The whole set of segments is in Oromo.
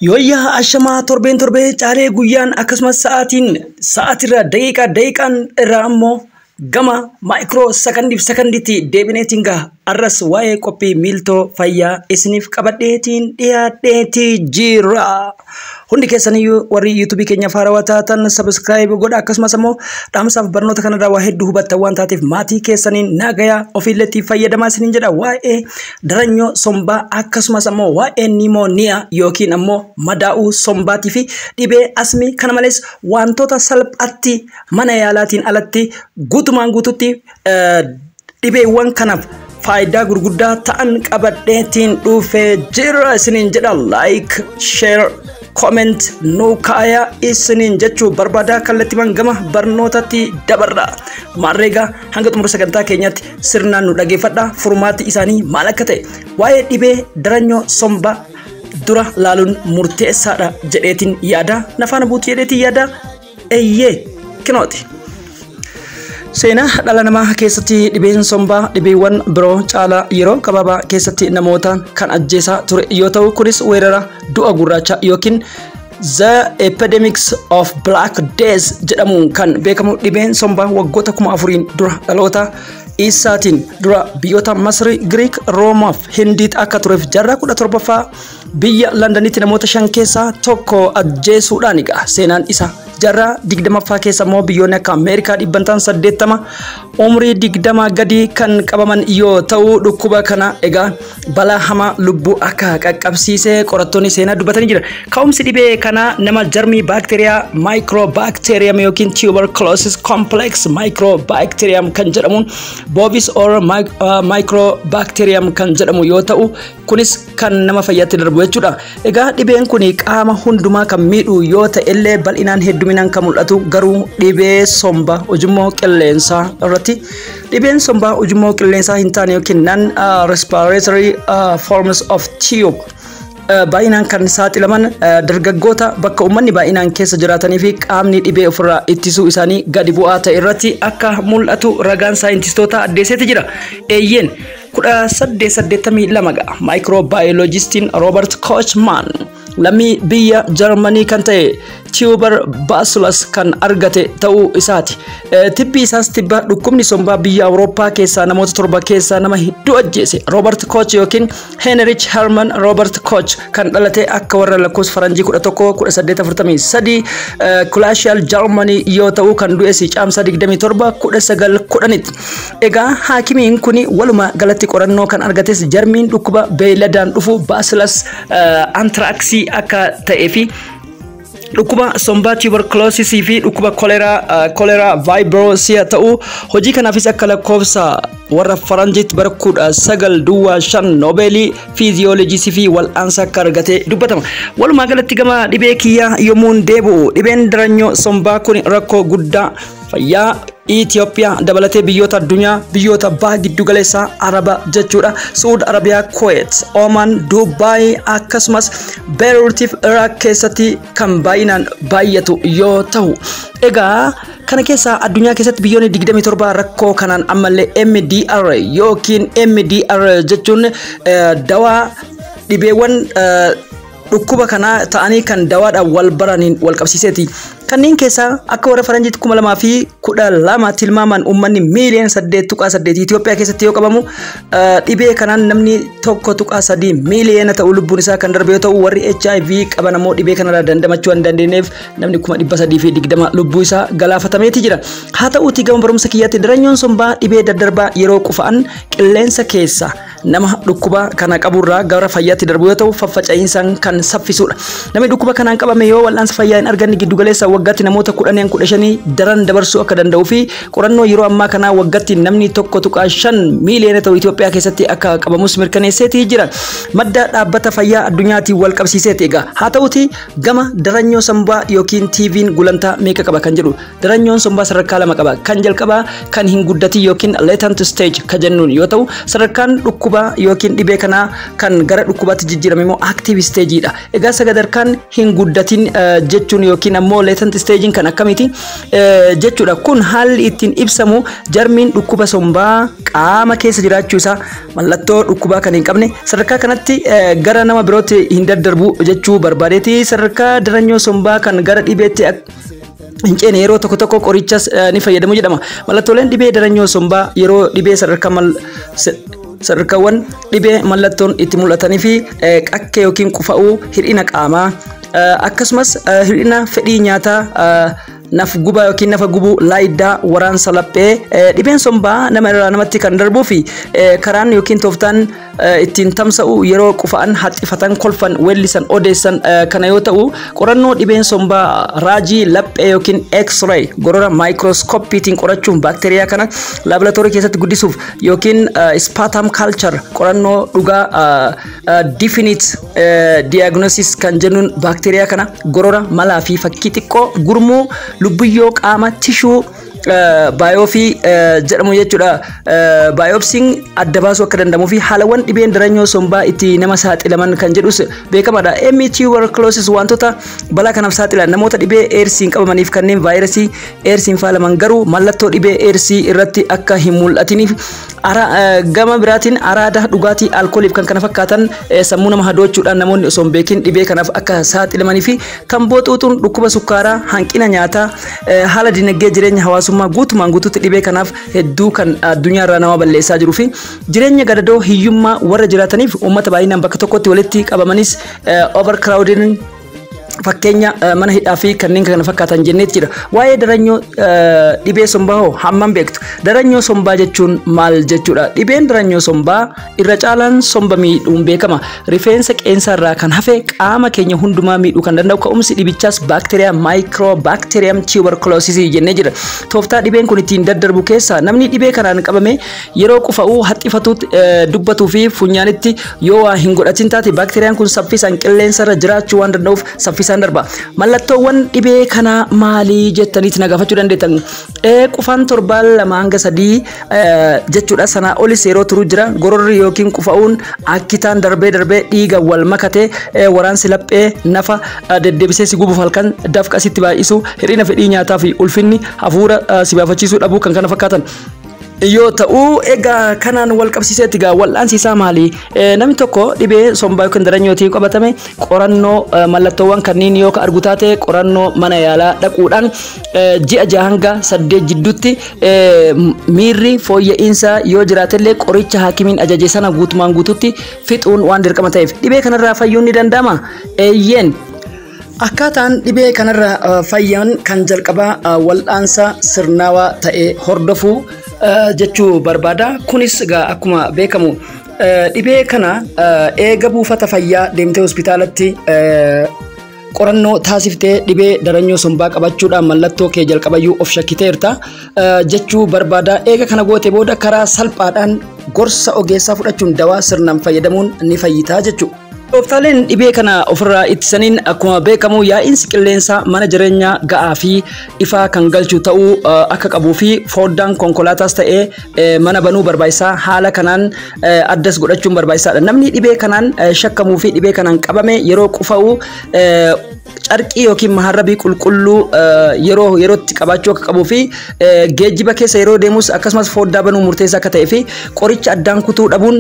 Yooyyaa ashamaa torbeen torbee caalee guyyaan akkasumas sa'aatiin sa'aatirra daqiiqaa daqiiqaan irraa ammoo gama maayikiroo sakandiif sakandiitti deebineetiin gaha. Arras waa'ee qophii miiltoo fayyaa isiniif qabadheetiin dhiyaadheetii jira. Hundi keessaniyyuu warri yuutuubii keenya faarawaa taatan subscribe godha, akkasumas ammoo dhaamsaaf barnoota kanarraa waa hedduu hubattan waan taateef maatii keessaniin naagayaa ofiilleetti fayyadamaa isiniin jedha. Waa'ee daranyoo sombaa akkasumas ammoo waa'ee nimooniyaa yookiin ammoo madaa'uu sombaatii fi dhibee asmii, kana malees wantoota salphaatti mana yaalaatiin alatti guutumaan guututti dhibeewwan kanaaf faayidaa gurguddaa ta'an qabadheetiin dhufee jira isiniin jedha. Like, share, comment nuu kaayaa isiniin jechuu barbaada. Kallattiiwwan gama barnootatti dabarra. Maarreegaa hanga xumura sagantaa keenyaatti sirnaan nu dhageeffadha. Furmaati isaanii maal akka ta'e waa'ee dhibee daranyoo sombaa dura laaluun murteessaadha jedheetiin yaada. Nafaana buutu jedheetiin yaada. Eeyyee, kinooti. Seenaa dhala namaa keessatti dhibeen sombaa dhibeewwan biroo caalaa yeroo gabaabaa keessatti namoota kan ajjeesaa ture yoo ta'u, kunis weerara du'a gurraacha yookiin The Epidemics of Black Death jedhamuun kan beekamu. Dhibeen sombaa waggoota 4000 dura dhaloota Isaatiin dura biyyoota Masri, Giriik, Roomaa fi Hindiitti akka tureef jaarraa 17ffaa biyya Londonitti namoota shan keessaa tokko ajjeesuudhaan egaa seenaan isa. Jaarraa 20ffaa keessa immoo biyyoonni akka Ameerikaa 80% umrii 20 gadi kan qabaman yoo ta'u, dhukkuba kana egaa balaa hamaa lubbuu akka qaqqabsiise qorattoonni seenaa dubbatanii jira. Ka'umsi dhibee kanaa nama jarmii baakteeriyaa Mycobacterium yookiin tuberculosis complex Mycobacterium kan jedhamuun bovis or Mycobacterium kan jedhamu yoo ta'u, kunis kan nama fayyaatti darbu jechuudha. Egaa dhibeen kun qaama hundumaa kan miidhu yoo ta'e illee, bal'inaan hedduminaan kan mul'atu garuu dhibee somba ujummoo qilleensaa irratti. Dhibeen sombaa ujummoo qilleensaa hin taane yookiin non respiratory forms of TB baay'inaan kan saaxilaman dargaggoota bakka uummanni baay'inaan keessa jiraatanii fi qaamni dhibee ofirraa ittisuu isaanii gadi bu'aa ta'e irratti akka mul'atu ragaan saayintistoota addeesseeti jira. Eeyyeen, 1882 ga'a maayikiroobaayoloojistiin Roobert Kochman lammii biyya Jarmanii kan ta'e tuber bacillus kan argate ta'uu isaati. Tibbi isaas tibba dhukkubni sombaa biyya Awurooppaa keessaa namoota torba keessaa nama hedduu ajjeese. Robert Koch yookiin Heinrich Hermann Robert Koch kan dhalate akka warra lakkoofsa faranjii 11 1843 Kulaashiyal Jarmanii yoo ta'u, kan du'es caamsaa 27 1910tti. Egaa haakimiin kun walumaa galatti qorannoo kan argates jarmiin dhukkuba beeyladaan dhufu Bacillus anthraxii akka ta'ee fi dhukkuba sombaa tuberculosis fi dhukkuba koleraa, koleraa vibrio ta'uu, hojii kanaafis akka lakkoofsa warra faranjiitti bara 1905 noobeelii fiiziyoolojisii fi wal'aansa akka argate dubbatama. Walumaa galatti gama dhibee kiyyaa yommuun deebi'u, dhibeen daranyoo sombaa kun rakkoo guddaa fayyaa Itoophiyaa dabalatee biyyoota addunyaa, biyyoota baha giddu galeessaa Araba jechuudha. Suud Arabiyaa, Kuwait, Oman, Dubaay akkasumas Beeruutiif Iraaq keessatti kan baay'inaan baay'atu yoo ta'u. Egaa kana keessaa addunyaa keessatti biyyoonni 27 rakkoo kanaan ammallee MDR yookiin MDR jechuun dawaa dhibeewwan dhukkuba kanaa ta'anii kan dawaadhaan wal baraniin wal qabsiiseeti. Kanneen keessaa akka warra faranjiitti 2012 tilmaamaan uummanni miiliyoona 8.8 Itoophiyaa keessatti yoo qabamu, dhibee kanaan namni 1.3 miiliyoona ta'u lubbuun isaa kan darbe yoo ta'u, warri HIV qaban ammoo dhibee kanarraa dandamachuu hin dandeenyeef namni 320,000 lubbuu isaa galaafatameeti jira. Haa ta'uutii gama barumsa kiyyaatti daranyoon sombaa dhibee daddarbaa yeroo qufa'an qilleensa keessa nama dhukkuba kana qaburraa gara fayyaatti darbu yoo ta'u, faffaca'iinsaan kan saffisudha. Namni dhukkuba kanaan qabame yoo wal'aansa fayyaa hin arganne giddugaleessa waggaatti namoota 10 15 daran dabarsuu akka danda'uu fi qorannoo yeroo ammaa kanaa waggaatti namni 1.5 miiliyoona ta'u Itoophiyaa keessatti akka qabamus mirkaneesseetii jira. Madda dhaabbata fayyaa addunyaatiin wal qabsiiseeti egaa. Haa ta'uti gama daranyoo sombaa yookiin TB'n gulantaa meeqa qaba kan jedhu, daranyoon sombaa sadarkaa lama qaba. Kan jalqabaa kan hin guddatin yookiin latent stage kan jennuun yoo ta'u, sadarkaan dhukkuba dhukkuba yookiin dhibee kanaa kan gara dhukkubaatti jijjiirame immoo active stageidha. Egaa sadarkaan hin guddatin jechuun yookiin ammoo latent stagein kan akkamiiti jechuudha. Kun haalli ittiin ibsamu jarmiin dhukkuba sombaa qaama keessa jiraachuu isaa mallattoo dhukkubaa kan hin qabne sadarkaa kanatti gara nama birootti hin daddarbu jechuu barbaadeeti. Sadarkaa daranyoo sombaa kan gara dhibeetti hin ceene yeroo tokko tokko qorichas ni fayyadamu jedhama. Mallattooleen dhibee daranyoo sombaa yeroo dhibee sadarkaa sadarkaawwan dhibee mallattoon itti mul'atanii fi qakkee yookiin qufa'uu, hir'ina qaamaa, akkasumas hir'ina fedhii nyaataa, naf gubaa yookiin nafa gubuu, laayiddaa, waraansa laphee. Dhibeen sombaa nama irraa namatti kan darbuu fi karaan yookiin tooftaan ittiin tamsa'u yeroo qufa'an, haxxifatan, kolfan, weellisan, odeessan kana yoo ta'u, qorannoo dhibeen sombaa raajii laphee yookiin x-ray gorora maayikirooskooppiitiin qorachuun baakteeriyaa kana laaboraatoorii keessatti guddisuuf yookiin sputum culture qorannoo dhugaa definite diagnosis kan jennuun baakteeriyaa kana gorora malaa fi fakkii xiqqoo gurmuu lubbiyyoo qaama tishuu biopsy jedhamu jechuudha. Biopsyn adda baasuu akka danda'amuu fi haalawwan dhibeen daranyoo sombaa itti nama saaxilaman kan jedhus beekamaadha. M. tuberculosis wantoota balaa kanaaf saaxilan namoota dhibee eersiin qabamaniif kanneen vaayirasii eersiin faalaman garuu mallattoo dhibee eersii irratti akka hin mul'atiniif, gama biraatiin araada dhugaatii alkooliif kan kana fakkaatan sammuu nama hadoochuudhaan namoonni osoo hin beekin dhibee kanaaf akka saaxilamanii fi tamboo xuuxuun, dhukkuba sukkaaraa, hanqina nyaataa, haala dinagdee jireenya hawaasummaa guutumaan guutuutti dhibee kanaaf hedduu kan addunyaa irraa nama balleessaa jiruu fi jireenya gadadoo hiyyummaa warra jiraataniif uummata baay'inaan bakka tokkotti walitti qabamanis overcrowding, fakkeenya mana hidhaa fi kanneen kana fakkaatan jenneet jira. Waa'ee daranyoo dhibee sombaa hoo hammam beektu? Daranyoo sombaa jechuun maal jechuudha? Dhibeen daranyoo sombaa irra caalaan somba miidhuun beekama. Rifeensa qeensa irraa kan hafe qaama keenya hundumaa miidhuu kan danda'u, ka'umsi dhibichaas baakteeriyaa Mycobacterium tuberculosis jennee jira. Tooftaa dhibeen kun ittiin daddarbu keessaa namni dhibee kanaan qabame yeroo qufa'uu, haxxifatu, dubbatuu fi funyaanitti yoo waa hin godhatin taate baakteeriyaan kun saffisaan qilleensa irra jiraachuu waan danda'uuf saffisaan darba. Mallattoowwan dhibee kanaa maalii jettaniiti na gaafachuu dandeettan. Qufaan torbaan 2 hanga 3 jechuudha. Sanaa olis yeroo turu jira. Gororri yookiin qufa'uun akkitaan darbee darbee dhiiga wal makatee, waraansi laphee, nafa deddeebisee si gubuuf, halkan dafqa sitti baay'isu, hir'ina fedhii nyaataa fi ulfinni hafuura si baafachiisuu dhabuu kan kana fakkaatan yoo ta'u, egaa kanaan wal qabsiiseetti egaa wal'aansi isaa maali? Namni tokko dhibee sombaa yookiin daranyootiin qabatame qorannoo mallattoowwan kanneen yoo ka argu taate qorannoo mana yaalaa dhaquudhaan ji'a 6 hanga 8 jidduutti miirri fooyya'insa yoo jiraatellee qoricha haakimiin ajaje sana guutumaan guututti fixuun waan dirqama ta'eef dhibee kanarraa fayyuun ni danda'ama. Eeyyeen. Akkaataan dhibee kanarraa fayyan kan jalqabaa wal'aansa sirnaawaa ta'e hordofuu jechuu barbaada. Kunis egaa akkuma beekamu dhibee kana eega buufata fayyaa deemtee hospitaalatti qorannoo taasiftee dhibee daranyoo sombaa qabachuudhaan mallattoo kee jalqabayyuu of shakkiteerta jechuu barbaada. Eega kana goote booda karaa salphaadhaan gorsa ogeessaa fudhachuun dawaa sirnaan fayyadamuun ni fayyitaa jechuudha. Tooftaaleen dhibee kana ofirraa ittisaniin akkuma beekamu yaa'iinsi qilleensaa mana jireenyaa ga'aa fi ifaa kan galchu ta'uu akka qabuu fi foddaan konkolaataas ta'ee mana banuu barbaachisaa, haala kanaan addas godhachuun barbaachisaadha. Namni dhibee kanaan shakkamuu fi dhibee kanaan qabame yeroo qufa'u carqii yookiin maharrabii qulqulluu yeroo yerootti qabaachuu akka qabuu fi geejjiba keessa yeroo deemus akkasumas foddaa banuu murteessaa akka ta'ee fi qoricha addaan kutuu dhabuun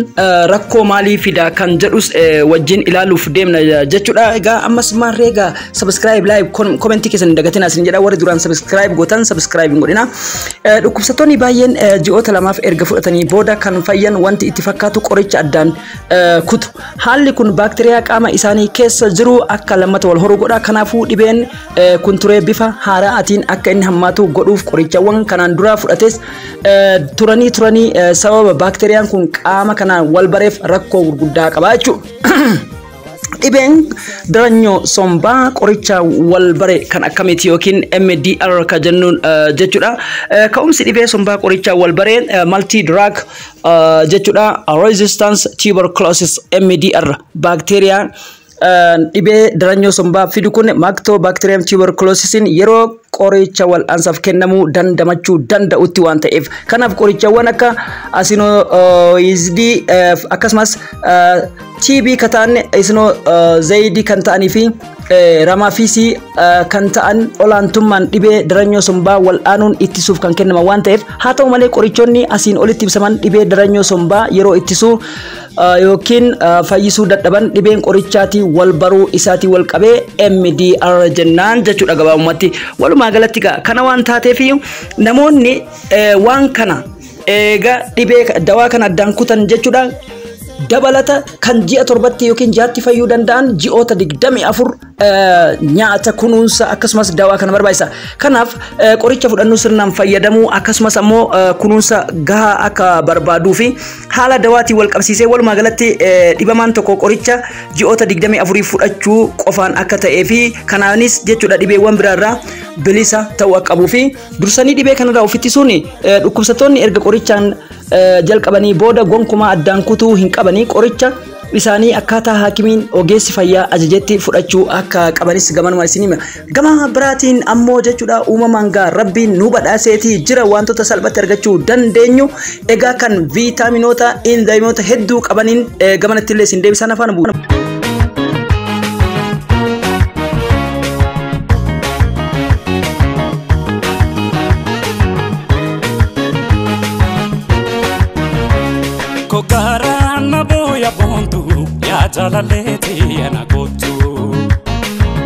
rakkoo maalii fida kan jedhus wajjin ilaaluuf deemna jechuudha. Egaa ammas maarree egaa subscribe, like, commentii keessan hin dagatinaa isin jedha. Warri duraan subscribe gootan subscribe hin godhina. Dhukkubsattoonni baay'een ji'oota 2f erga fudhatanii booda kan fayyan wanti itti fakkaatu qoricha addaan kutu. Haalli kun baakteeriyaa qaama isaanii keessa jiru akka lammata wal horuu godha. Kanaafuu dhibeen kun turee bifa haaraatiin akka inni hammaatu godhuuf qorichawwan kanaan dura fudhates turanii turanii sababa baakteeriyaan kun qaama kanaan wal bareef rakkoo gurguddaa qaba jechuudha. Dhibeen daranyoo sombaa qoricha wal bare kan akkamiiti yookiin MDR kan jennuun jechuudha. Ka'umsi dhibee sombaa qoricha wal bare multi drug jechuudha. Resistance tuberculosis, MDR baakteeriyaa Dhibee daranyoo sombaa fidu kun Mycobacterium tuberculosis yeroo qoricha wal'aansaaf kennamuu dandamachuu danda'utti waan ta'eef, kanaaf qorichawwan akka isoniazidii akkasumas TB kan ta'an, isoniazidii kan ta'anii fi rifampicin kan ta'an olaantummaan dhibee daranyoo sombaa wal'aanuun ittisuuf kan kennaman waan ta'eef. Haa ta'u malee, qorichoonni asiin olitti ibsaman dhibee daranyoo sombaa yeroo ittisuu yookiin fayyisuu dadhaban dhibeen qorichaatii wal baruu isaatii wal qabee MDR jennaan jechuudha gabaabumatti. Walumaa galatti kana waan taateef, namoonni waan kana eega dhibee dawaa kana addaan kutan jechuudha, dabalata kan ji'a 7tti yookiin 6tti fayyuu danda'an ji'oota 24 nyaata kunuunsa akkasumas dawaa kana barbaachisa. Kanaaf qoricha fudhannuu sirnaan fayyadamuu akkasumas ammoo kunuunsa gahaa akka barbaaduu fi haala dawaatiin wal qabsiisee, walumaa galatti dhibamaan tokko qoricha ji'oota 24 fudhachuu qofaan akka ta'ee fi kanaanis jechuudha dhibeewwan biraarraa bilisa ta'uu akka qabuu fi dursanii dhibee kanarraa of ittisuun, dhukkubsattoonni erga qorichaan jalqabanii booda gonkumaa addaan kutuu hin qabanii, qoricha isaanii akkaataa haakimiin ogeessi fayyaa ajajetti fudhachuu akka qabanis gamanuma isin hima. Gama biraatiin ammoo jechuudha, uumamaan gaa Rabbiin nu badhaaseetii jira wantoota salphatti argachuu dandeenyu. Egaa kan viitaaminoota, inzaayimoota hedduu qabaniin gamanatti illee isin deebisan afaan bu'u. Kogaraan booya boontu yaa jaalaleeti ana kootu.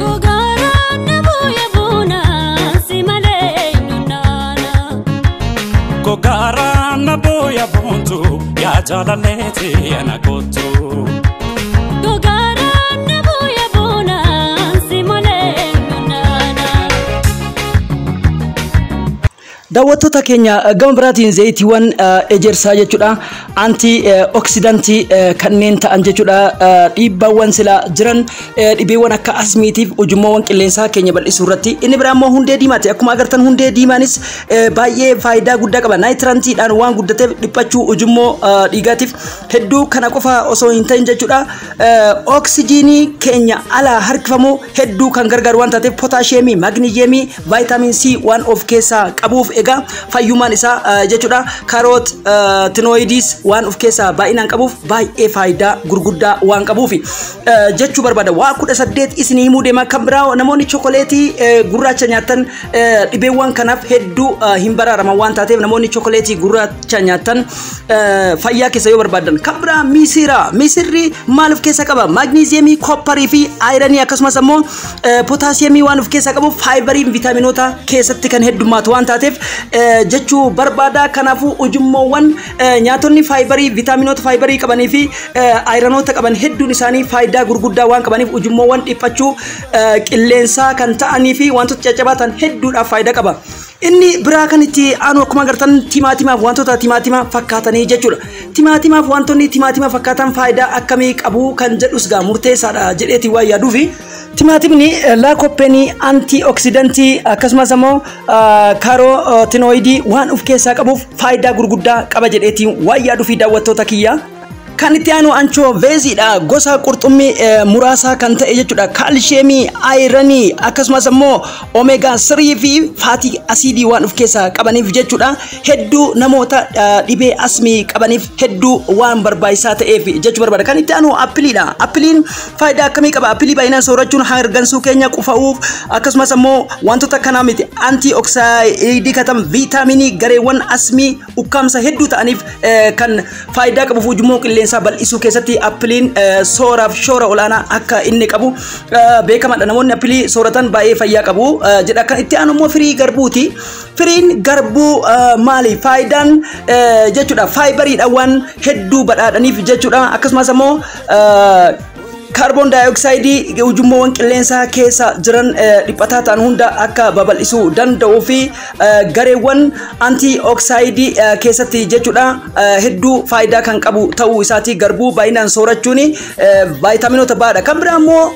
Gogaaraan booya boona si malee nunnaana. Kogaraan booya boontu yaa jaalaleeti ana kootu. Gogaaraan booya boona si malee nunnaana. Daawwattoota keenya, gama biraatiin zayitiiwwan ejersaa jechuudha, antioxidantii kanneen ta'an jechuudha, dhiibbaawwan silaa jiran dhibeewwan akka asmiitiif ujummoowwan qilleensaa keenya bal'isuu irratti. Inni biraa immoo hundee diimaati. Akkuma agartan hundee diimaanis baay'ee faayidaa guddaa qaba. Naayitiraantiidhaan waan guddateef dhiphachuu ujummoo dhiigaatiif hedduu. Kana qofa osoo hin ta'in jechuudha, oksijiinii keenya alaa harkifamuu hedduu kan gargaaru waan taateef, pootaashiyeemii, maagniziyeemii, vaayitaamin C waan of keessaa qabuuf, egaa fayyummaan isaa jechuudha karootinoyidiis waan of keessaa baay'inaan qabuuf baay'ee faayidaa gurguddaa waan qabuuf jechuu barbaada. Waa 18 isinii himuu deema. Kan biraa, namoonni chokoleetii gurraacha nyaatan dhibeewwan kanaaf hedduu hin baraaraman waan taateef, namoonni chokoleetii gurraacha nyaatan fayyaa keessa yoo barbaadan. Kan biraa misira. Misirri maal of keessaa qaba? Maagniziyeemii, koopparii fi ayiranii akkasumas ammoo pootaasiyemii waan of keessaa qabuuf, faayibariin viitaaminoota keessatti kan heddummaatu waan taateef jechuu barbaada. Kanaafuu ujummoowwan nyaatonni faayibarii, viitaaminoota faayibarii qabanii fi ayiranoota qaban hedduun isaanii faayidaa gurguddaa waan qabaniif, ujummoowwan dhiphachuu qilleensaa kan ta'anii fi wantoota caccabaa ta'an hedduudhaaf faayidaa qaba. Inni biraa kan itti aanu, akkuma agartan, timaatimaaf wantoota timaatima fakkaatanii jechuudha. Timaatimaaf wantoonni timaatima fakkaatan faayidaa akkamii qabu kan jedhus gaa murteessaadha jedheeti waan yaaduufi. Timaatimni laakoppeenii, antioxidantii akkasumas ammoo kaarotinoidii waan of keessaa qabuuf faayidaa gurguddaa qaba jedheeti waan yaaduufi, daawwattoota kiyya. Kan itti aanu anchooveeziidha. Gosa qurxummii muraasaa kan ta'e jechuudha. Kaalsheemii, ayiranii akkasumas immoo omega 3 fi fatty asiidii waan of keessaa qabaniif jechuudha. Hedduu namoota dhibee asmii qabaniif hedduu waan barbaachisaa ta'eef jechuu barbaada. Kan itti aanu appiliidha. Appiliin faayidaa akkamii qaba? Appilii baay'inaan soorachuun hargansuu keenya qufa'uuf akkasumas immoo wantoota kanaa miti antioksidaantii katam viitaaminii gareewwan asmii ukkaamsa hedduu ta'aniif kan faayidaa qabuuf, ujummoo qilleensaa bal'isuu keessatti appiliin sooraaf shoora olaanaa akka inni qabu beekamaadha. Namoonni appilii sooratan baay'ee fayyaa qabu jedha. Kan itti aanu immoo firii garbuuti. Firiin garbuu maali? Faayidaan jechuudha, faayibariidha waan hedduu badhaadhaniif jechuudha. Akkasumas immoo kaarboon daayoksayidii ujummoowwan qilleensaa keessa jiran dhiphataa ta'an hunda akka babal'isuu danda'uu fi gareewwan antii keessatti jechuudha hedduu faayidaa kan qabu ta'uu isaati, garbuu baay'inaan soorachuun vaayitaaminoota baadha. Kan biraa immoo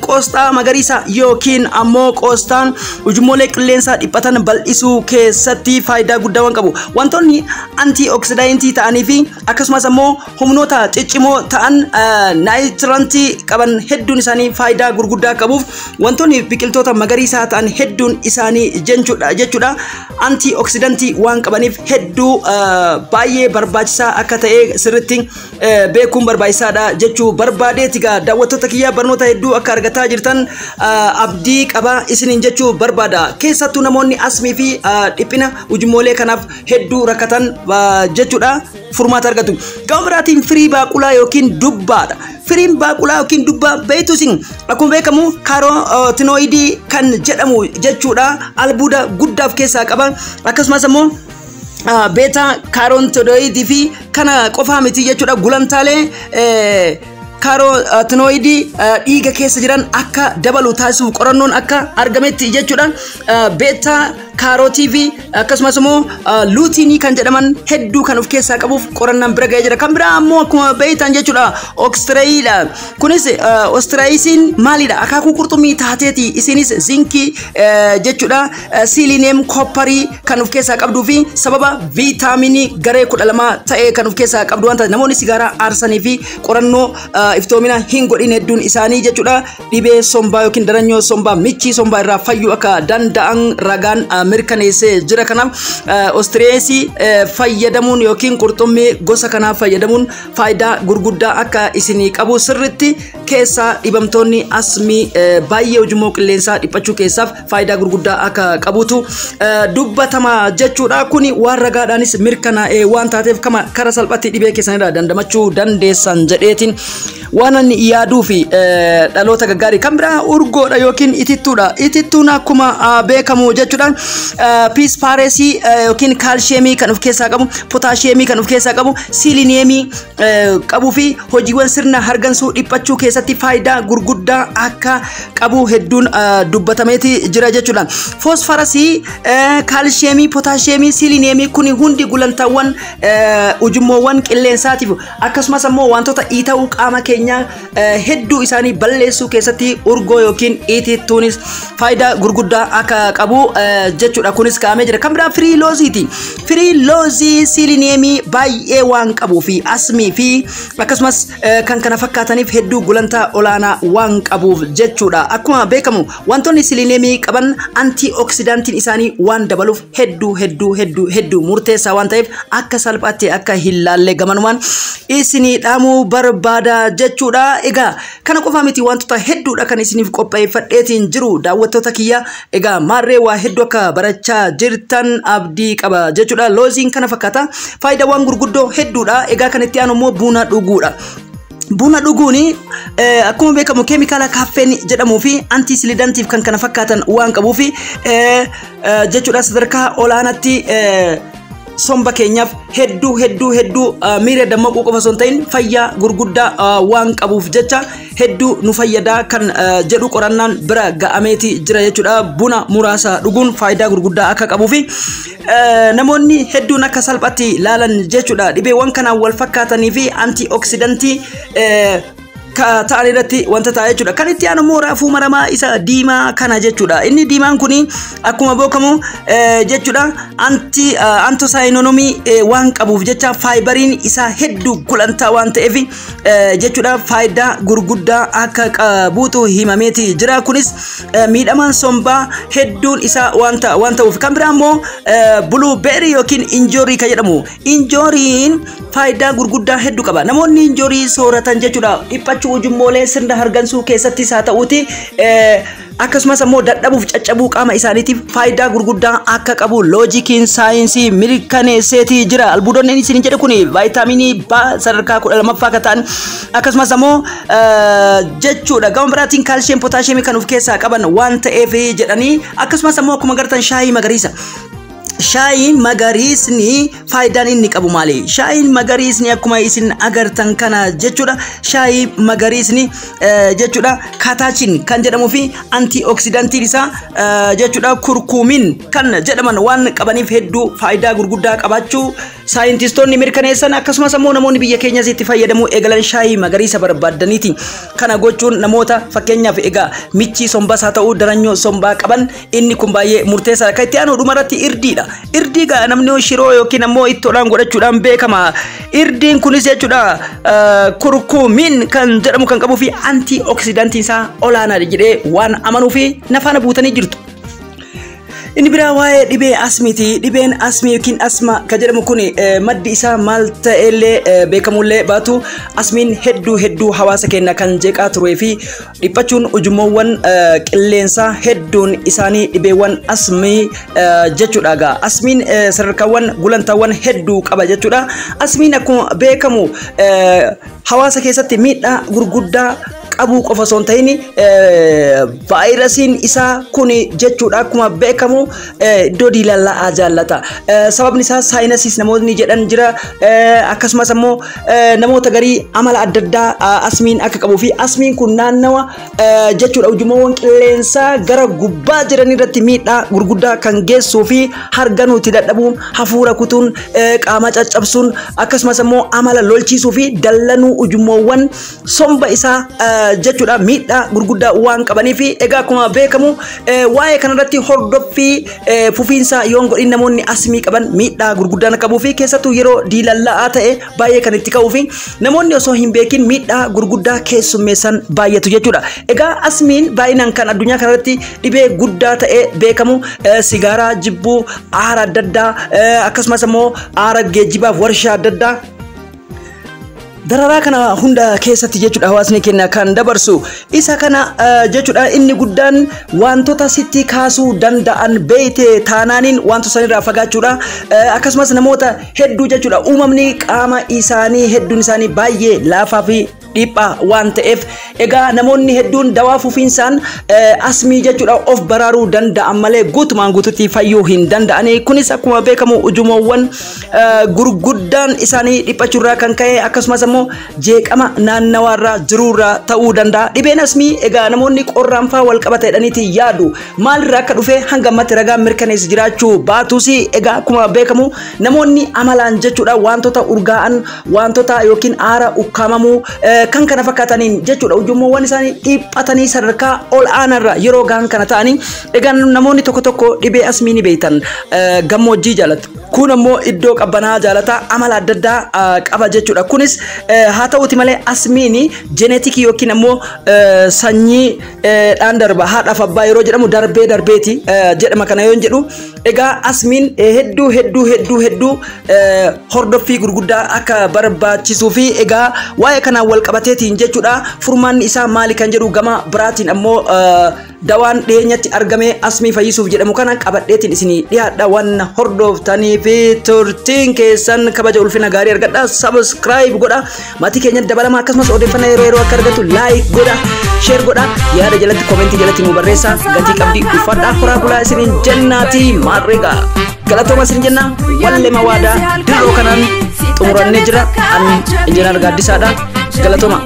qoosxaa magariisa yookiin ammoo qoosxaan ujummoolee qilleensaa dhiphatan bal'isuu keessatti faayidaa guddaa waan qabu. Wantoonni antii ta'anii fi akkasumas ammoo humnoota ciccimoo ta'an naayitiraantii qaban hedduun isaanii faayidaa gurguddaa qabuuf wantoonni biqiltoota magariisaa ta'an hedduun isaanii jechuudha antioksidantii waan qabaniif hedduu baay'ee barbaachisaa akka ta'e sirritti beekuun barbaachisaadha jechuu barbaadeeti. Egaa daawwattoota kiyyaa, barnoota hedduu akka argataa jirtan abdii qaba isiniin jechuu barbaada. Keessattuu namoonni asmii fi dhiphina ujummoolee kanaaf hedduu rakkatan jechuudha furmaata argatu. Gama biraatiin firii baaqulaa yookiin dubbaadha. Firiin baaqulaa yookiin dubbaa beektusin akkuma beekamu kaarotinoidii kan jedhamu jechuudha, albuuda guddaa of keessaa qaba. Akkasumas immoo beta kaarotinoidii fi kana qofaa miti jechuudha, gulantaalee kaarotinoidii dhiiga keessa jiran akka dabalu taasisuuf qorannoon akka argametti jechuudha. Beta kaarotii fi akkasumas immoo luutiinii kan jedhaman hedduu kan of keessaa qabuuf qorannaan bira ga'ee jira. Kan biraa ammoo akkuma beektan jechuudha oostiriidha. Kunis oostiriisiin maalidha? Akaakuu qurxummii taateeti. Isinis zinkii jechuudha, siilineem, koopparii kan of keessaa qabduu fi sababa viitaaminii garee 12 ta'e kan of keessaa qabdu waan ta'eef, namoonni sigaaraa aarsanii fi qorannoo iftoomina hin godhin hedduun isaanii jechuudha dhibee sombaa yookiin daranyoo sombaa, michii sombaa irraa fayyuu akka danda'an ragaan mirkaneessee jira. Kanaaf ostireesii fayyadamuun yookiin qurxummii gosa kanaa fayyadamuun faayidaa gurguddaa akka isinii qabu sirritti keessaa dhibamtoonni asmii baay'ee ujummoo qilleensaa dhiphachuu keessaaf faayidaa gurguddaa akka qabutu dubbatama jechuudha. Kuni waan ragaadhaanis mirkanaa'ee waan taateef kama kara salphatti dhibee keessanirraa dandamachuu dandeessan jedheetiin waan ani yaaduu fi dhaloota gaggaarii. Kan biraa urgoodha yookiin itittuudha. Itittuun akkuma beekamu jechuudha piispaareesii yookiin kaalsheemii kan of keessaa qabu, pootaasheemii kan of keessaa qabu, siilineemii qabuu fi hojiiwwan sirna hargansuu dhiphachuu keessatti faayidaa gurguddaa akka qabu hedduun dubbatameeti jira jechuudha. Foosfarasii, kaalsheemii, pootaasheemii, siilineemii kun hundi gulantaawwan ujummoowwan qilleensaatiif akkasumas ammoo wantoota dhiita'uu qaama keenyaa hedduu isaanii balleessuu keessatti urgoo yookiin itittuunis faayidaa gurguddaa akka qabu jechuudha. Kunis kaa'amee jira. Kan biraa firii looziiti. Firii loozii siilineemii baay'ee waan qabuu fi asmii fi akkasumas kan kana fakkaataniif hedduu gulantaa olaanaa waan qabuuf jechuudha. Akkuma beekamu wantoonni siilineemii qaban antioksidaantiin isaanii waan dabaluuf hedduu hedduu hedduu hedduu murteessaa waan ta'eef akka salphaatti akka hin laalle gamanumaan isinii dhaamuu barbaada jechuudha. Egaa kana qofaa miti, wantoota hedduudha kan isiniif qopheeffadheetiin jiru, daawwattoota kiyya. Egaa maarree waa hedduu akka barachaa jirtan abdii qaba jechuudha. Looziin kana fakkaata. Faayidaawwan gurguddoo hedduudha. Egaa kan itti aanu immoo buna dhuguudha. Buna dhuguun akkuma beekamu keemikaala kaaffeen jedhamuu fi antiisilidantiif kan kana fakkaatan waan qabuuf jechuudha, sadarkaa olaanaatti somba keenyaaf hedduu hedduu hedduu miira dammaquu qofa osoo hin ta'in fayyaa gurguddaa waan qabuuf jecha hedduu nu fayyadaa kan jedhu qorannaan bira ga'ameeti jira jechuudha. Buna muraasa dhuguun faayidaa gurguddaa akka qabuu fi namoonni hedduun akka salphatti laalan jechuudha. Dhibeewwan kanaan wal fakkaatanii fi antioksidantii ta'an irratti wanta ta'a jechuudha. Kan itti aanu immoo raafuu maramaa isa diimaa kana jechuudha. Inni diimaan kuni akkuma beekamu jechuudha antosaayinonomii waan qabuuf jecha faayibariin isaa hedduu gulantaa waan ta'eef jechuudha faayidaa gurguddaa akka qabuutu himameeti jira. Kunis miidhamaan sombaa hedduun isaa waan ta'uuf. Kan biraa immoo buluubeerii yookiin injoorii kan jedhamu. Injooriin faayidaa gurguddaa hedduu qaba. Namoonni injoorii sooratan jechuudha dhiphachuu ujummoolee sirna hargansuu keessattis haa ta'uuti akkasumas ammoo dadhabuuf caccabuu qaama isaaniitiif faayidaa gurguddaa akka qabu loojikiin saayinsii mirkaneesseeti jira. Albuudonni isin jedhe kun vaayitaaminii B sadarkaa 12ffaa akka ta'an akkasumas ammoo jechuudha gama biraatiin kaalshiyeem, pootaashiyeemii kan of keessaa qaban waan ta'eef jedhanii. Akkasumas ammoo akkuma agartan shaayii magariisa. Shaayiin magariisni faayidaan inni qabu maali? Shaayiin magariisni akkuma isin agartan kana jechuudha. Shaayii magariisni jechuudha kaataachin kan jedhamuu fi antioksidantiin isaa jechuudha kurkuumin kan jedhaman waan qabaniif hedduu faayidaa gurguddaa qabaachuu Saayintistoonni mirkaneessan akkasumas ammoo namoonni biyya keenyas itti fayyadamuu eegalan shaayii magariisa barbaaddaniiti. Kana gochuun namoota fakkeenyaaf egaa michii sombaas haa ta'uu daranyoo sombaa qaban inni kun baay'ee murteessaadha. Kan itti aanu dhumarratti irdiidha. Irdii gaa namni shiroo yookiin ammoo ittoodhaan godhachuudhaan beekama. Irdiin kunis jechuudha kurkumiin kan jedhamu kan qabuu fi antii oksidaantiin isaa olaanaadha jedhee waan amanuu fi nafaana buutanii jirtu. Inni biraa waa'ee dhibee asmiiti. Dhibeen asmii yookiin asma kan jedhamu kun maddi isaa maal ta'ellee beekamullee baatu asmiin hedduu hedduu hawaasa keenya kan jeeqaa turee fi dhiphachuun ujummoowwan qilleensaa hedduun isaanii dhibeewwan asmii jechuudha egaa. Asmiin sadarkaawwan gulantaawwan hedduu qaba jechuudha. Asmiin akkuma beekamu hawaasa keessatti miidhaa gurguddaa qabuu qofa osoo hin ta'in vaayirasiin isaa kun jechuudha akkuma beekamu iddoo diilallaa'aa jaallata. Sababni isaa saayinasiis namoonni jedhan jira akkasumas ammoo namoota garii amala adda addaa asmiin akka qabuu fi asmiin kun naannawa jechuudha ujummoowwan qilleensaa gara gubbaa jiran irratti miidhaa gurguddaa kan geessuu fi harganuutti dadhabuun hafuura kutuun qaama caccabsuun akkasumas ammoo amala lolchiisuu fi dallanuu ujummoowwan somba isaa jechuudha miidhaa gurguddaa waan qabanii fi egaa akkuma beekamu waa'ee kanarratti hordoffii fufiinsaa yoon godhin namoonni asmii qaban miidhaa gurguddaan qabuu fi keessattuu yeroo diilallaa'aa ta'e baay'ee kan itti ka'uu fi namoonni osoo hin beekin miidhaa gurguddaa keessummeessan baay'atu jechuudha. Egaa asmiin baay'inaan kan addunyaa kanarratti dhibee guddaa ta'e beekamu sigaaraa jibbuu aara adda addaa akkasumas immoo aara geejjibaaf warshaa adda addaa dararaa kana hunda keessatti jechuudha hawaasni keenya kan dabarsu isa kana jechuudha inni guddaan wantoota sitti kaasuu danda'an beeyte taanaaniin wantoota sanirraa fagaachuudha akkasumas namoota hedduu jechuudha uumamni qaama isaanii hedduun isaanii baay'ee laafaa fi dhiphaa waan ta'eef egaa namoonni hedduun dawaa fufiinsaan asmii jechuudha of baraaruu danda'an malee guutumaan guututti fayyuu hin danda'ani. Kunis akkuma beekamu ujummoowwan gurguddaan isaanii dhiphachuurraa kan ka'e akkasumas immoo jeeqama naannawaarraa jiruurraa ta'uu danda'a. Dhibeen asmii egaa namoonni qorraan faa wal qabata jedhaniiti yaadu maalirraa akka dhufe hanga ammatti ragaan mirkaneessu jiraachuu baatus egaa akkuma beekamu namoonni amalaan jechuudha wantoota urgaa'an wantoota yookiin aara ukkaamamuu kan kana fakkaataniin jechuudha ujummoowwan isaanii dhiphatanii sadarkaa ol aanaarra yeroo gahan kana ta'anii egaa namoonni tokko tokko dhibee asmii ni beektan gammoojjii jaalatu. Kun ammoo iddoo qabbanaa jaalata amala adda addaa qaba jechuudha. Kunis haa ta'uti malee asmiin jeneetikii yookiin ammoo sanyii dhaan darba haadhaaf abbaa yeroo jedhamu darbee darbeeti jedhama kana yoo jedhu egaa asmiin hedduu hedduu hedduu hedduu hordoffii gurguddaa akka barbaachisuu fi egaa waa'ee kanaan wal qabateetiin jechuudha furmaanni isaa maali kan jedhu gama biraatiin ammoo dawaan dhiyeenyatti argame asmii fayyisuuf jedhamu kana qabadheetiin isinii dhiyaadha waan hordoftanii fi turtiin keessan kabaja ulfina gaarii argadha. Subscribe godha maatii keenya dabalama akkasumas odeeffannoo yeroo yeroo akka argattu like godha share godha yaada jalatti komentii jalatti nu barreessa gatii qabdii uffadha horaa bulaa isiniin jennaati maarreega galatooma isiniin jenna walleema waadaa dirroo kanaan xumurannee jira an injiinar Gaaddisaadha galatooma.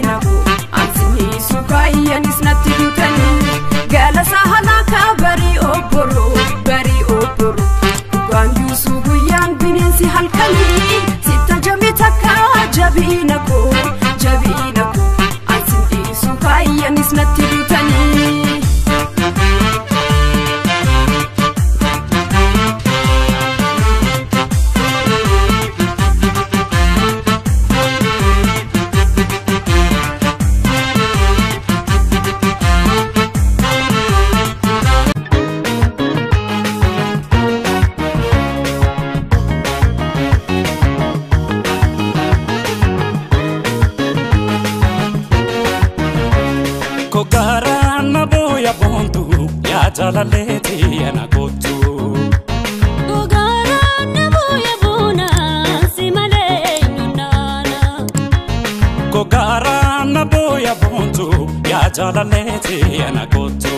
Jaalaleeti ana kootu. Gogaaraan na booya boona si malee nunnaana. Gogaaraan na booya boontu yaa jaalaleeti ana kootu.